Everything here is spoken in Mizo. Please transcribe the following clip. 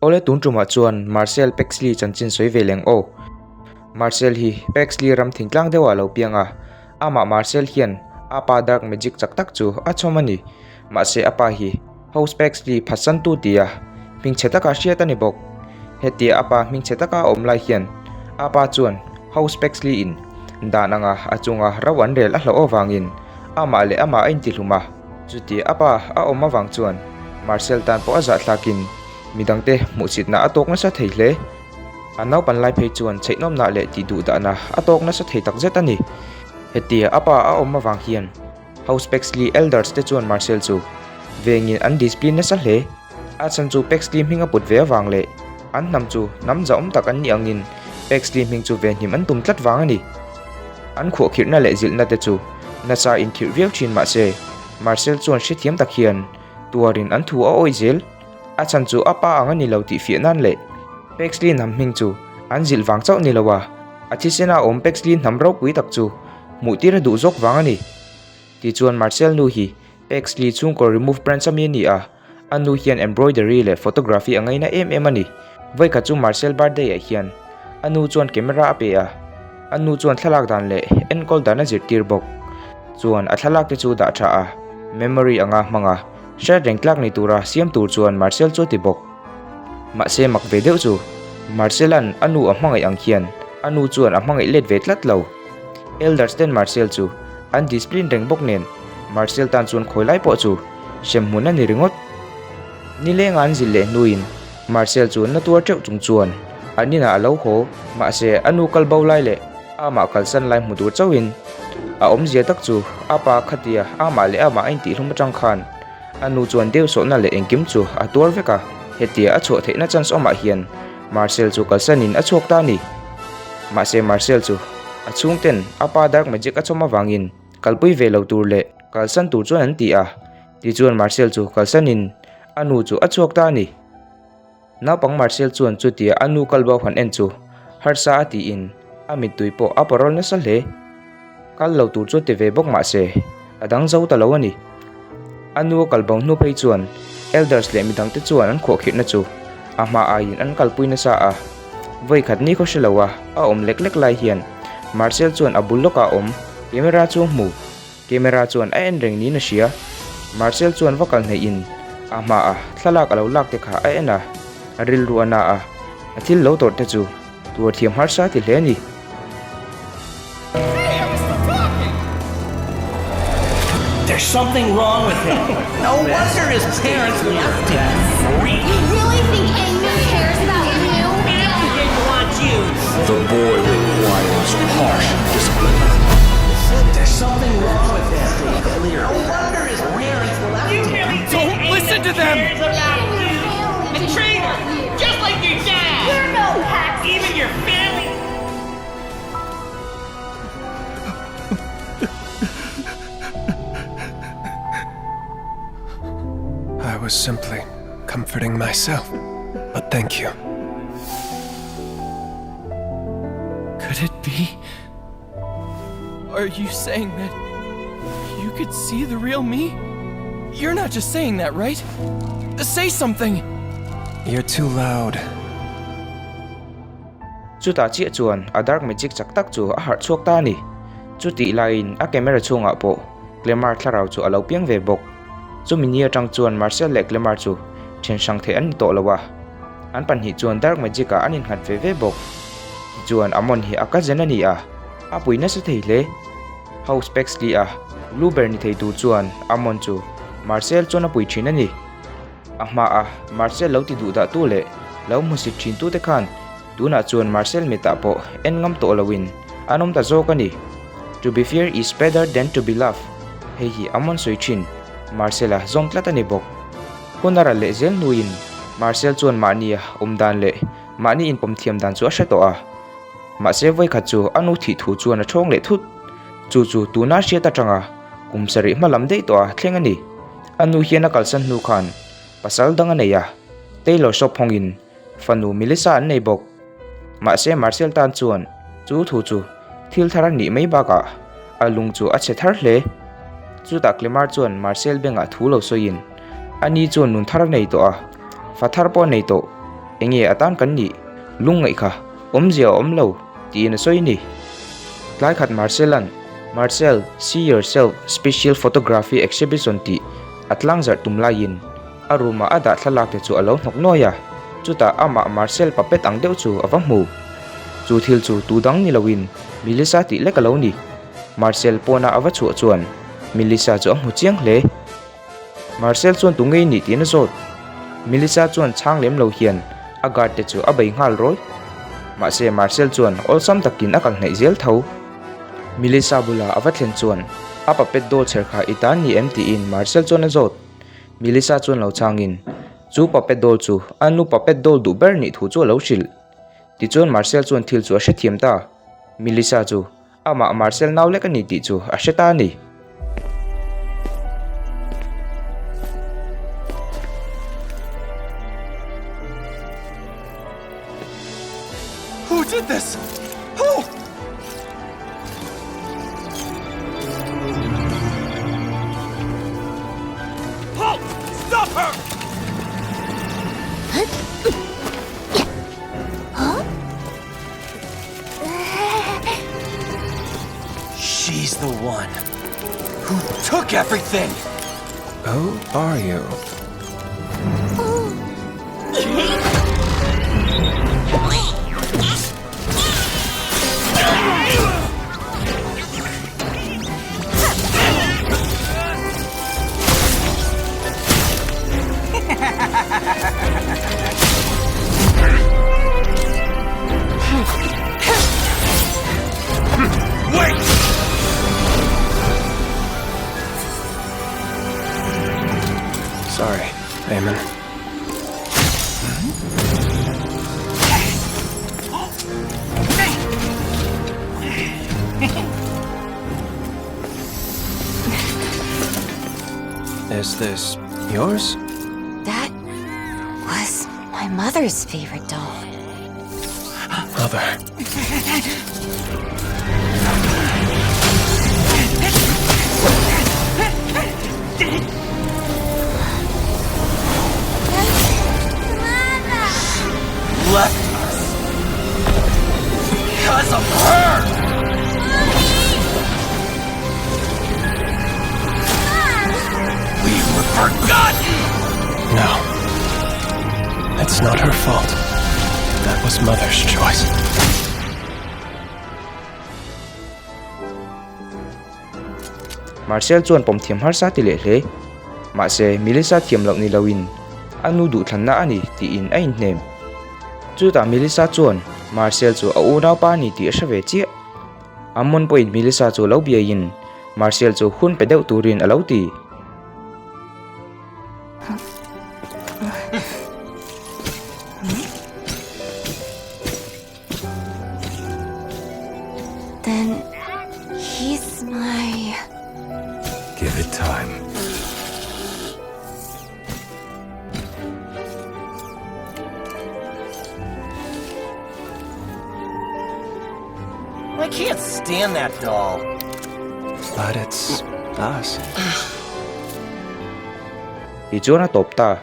Awle tun tumah chuan Marcel Pexley chanchin sawi ve leng aw. Marcel hi Pexley ram thingtlang deuhah a lo piang a, amah Marcel hian a pa dark magic chak tak chu a chhawm a ni. Mahse a pa hi House Pexley phatsantu tia hmingchhe taka hriat a ni bawk. Hetia a pa hmingchhe taka a awm lai hian a pa chuan House Pexley in dan anga a chunga ro an rel a hlauh avangin amah leh amah a intihlum a. Chuti a pa a awm avang chuan Marcel tan pawh a zahthlakin midangte hmuhchitna a tawk nasa thei hle. A naupan lai phei chuan chheihnawmna leh tihduhdahna a tawk nasa thei takzet a ni. Hetia a pa a awm avang hian House Pexley Elders te chuan Marcel chu vengin an discipline nasa hle. A chhan chu Pexley hming a put ve avang leh an hnam chu hnam zahawm tak an nih angin Pexley hming chu venhim an tum tlat vang a ni. An khuahkhirhna leh zilhna te chu nasa inkhirh viau thin mah se Marcel chuan hrethiam tak hian tuarin an thu a awih zel. A chhan chu a pa ang a ni lo tih fiah nan leh Pexley hnam hming chu an zilh vang chauh ni lo a, a thisena awm Pexley hnam ropui tak chu hmuh tir a duh zawk vang a ni. Tichuan Marcel nu hi Pexley chhungkaw remove branch ami a ni a, a nu hian embroidery leh photography a ngaina em em a ni. Vawikhat chu Marcel birthday ah hian a nu chuan camera a pe a, a nu chuan thlalak dan leh enkawl dan a zirtir bawk. Chuan a thlalak te chu dah tha a, memory anga hmang a, hriat reng tlak ni tura siam tur chuan Marcel chu a ti bawk. Mahse mak ve deuh chu Marcel-a'n a nu a hmangaih ang hian a nu chuan a hmangaih let ve tlat lo. Elders ten Marcel chu an discipline reng bawk nen Marcel tan chuan khawi lai pawh chu hrem hmun a ni ringawt. Nileng a an zilh leh hnuin Marcel chu na tuar teuh chung chuan an inah a lo haw. Mahse a nu kal bo lai leh amah kalsan lai hmu tur chauhin a awmzia tak chu a pa khatia amah leh amah a intihhlum atang khan a nu chuan deuhsawhna leh engkim chu a tuar vek a. Hetia a chhuah theihna chance awmah hian Marcel chu kalsanin a chhuak ta a ni. Mahse Marcel chu a chhungten a pa dark magic a chhawm avangin kalpui ve lo tur leh kalsan tur chuan an ti a. Tichuan Marcel chu kalsanin a nu chu a chhuak ta a ni. Naupang Marcel chuan chutia a nu kalbo han en chu harsa a tiin a mittui pawh a parawl nasa hle. Kal lo tur chu ti ve bawk mahse a dang zo ta lo a ni. A nu a kalbo hnu phei chuan Elders leh midangte chuan an khuahkhirhna chu a hma aiin an kalpui nasa a. Vawikhat ni khaw hre lo a a awm lek lek lai hian Marcel chuan a bul lawkah awm camera chu a hmu. Camera chuan a en reng niin a hria. Marcel chuan va kal hnaih in a hma a thlalak a lo lak te kha a en a, a rilru a na a, a thil lo tawrh te chu tuar thiam harsa ti hle a ni. There's something wrong with him. No wonder his parents left him. Freak. You really think Amy cares about you? He didn't want you. The boy requires harsh discipline. There's something wrong with him. No wonder his parents left him. Don't listen to them! Cares about you. A A traitor, just like your dad. You're no Pax. Even your family. I was simply comforting myself, but thank you. Could it be? Are you saying that you could see the real me? You're not just saying that, right? Say something! You're too loud. Chutah chiah chuan a dark magic chak tak chu a harh chhuak ta a ni. Chutih laiin a camera chhungah pawh Clemar thlarau chu a lo piang ve bawk. Chumi ni atang chuan Marcel leh Clemar chu then hrang theih an ni tawh lo a, an panhnih chuan dark magic ah an innghat ve ve bawk. Tichuan Amon hi a cousin a ni a, a pui nasa thei hle. House Pexley a lu ber ni thei tur chuan Amon chu Marcel chuan a pui thin a ni. A hma a Marcel lo ti duh dah tu leh lo hmusit thin tu te khan tunah chuan Marcel mitah pawh en ngam tawh loin an awm ta zawk a ni. To be feared is better than to be loved, hei hi Amon sawi thin, Marcel a zawm tlat a ni bawk. Hun a ral leh zel hnuin Marcel chuan mahni a awm dan leh mahni inpawm thiam dan chu a hre tawh a. Mahse vawikhat chu a nu thih thu chuan a thawng leh thut. Chu chu tuna hriat atanga kum sarih hma lam daih tawh a thleng a ni. A nu hian a kalsan hnu khan pasal dang a nei a, Taylor shop hawngin fanu Melissa an nei bawk. Mahse Marcel tan chuan chu thu chu thil thar a nih mai bakah a lung chu a chhe thar hle. Chutah Clemar chuan Marcel bengah thu lo sawiin ani chuan nun thar a nei tawh a, fa thar pawh a nei tawh. Enge a tan kan nih? Lungngaih kha awmzia a awm lo, tiin a sawi a ni. Tlai khat Marcel-a'n Marcel, See Yourself Special Photography Exhibition tih a tlangzarh tum laiin a room-ah a dah thlalak te chu a lo hnawk nuai a, chutah amah Marcel puppet ang deuh chu a va hmu. Chu thil chu tu dang ni loin Melissa tih lek a lo ni. Marcel pawna a va chhuah chuan Melissa chu a hmu chiang hle. Marcel chuan tu ngei nih tiin a zawt. Melissa chuan chhang lem lo hian a guard te chu a bei nghal rawi. Mahse Marcel chuan awlsam takin a kal hnaih zel tho. Melissa bula a va thlen chuan a puppet doll chher kha i tan ni em tiin Marcel chuan a zawt. Melissa chuan lo chhangin chu puppet doll chu a nu puppet doll duh ber nih thu chu a lo hrilh. Tichuan Marcel chuan thil chu a hrethiam ta. Melissa chu Amah Marcel nau lek a ni tih chu a hre ta a ni. Who did this? Who? Halt! Stop her! She's the one who took everything! Who are you? Wait! Sorry, Aemon. Is this yours? That was my mother's favorite doll. Mother. Left us because of her! We were forgotten! No. It's not her fault. That was Mother's choice. Marcel chuan pawm thiam harsa ti leh hle. Mahse, Melissa thiam loh ni loin a nu duhthlanna a ni tiin a inhnem. Chutah Melissa chuan Marcel chu a unaupa a ni tih a hre ve chiah. Ammon pawhin Melissa chu lo biaiin Marcel chu hun pe deuh turin a lo ti. Then he's my. Give it time. I can't stand that doll. But it's us. Tichuan a tawp ta.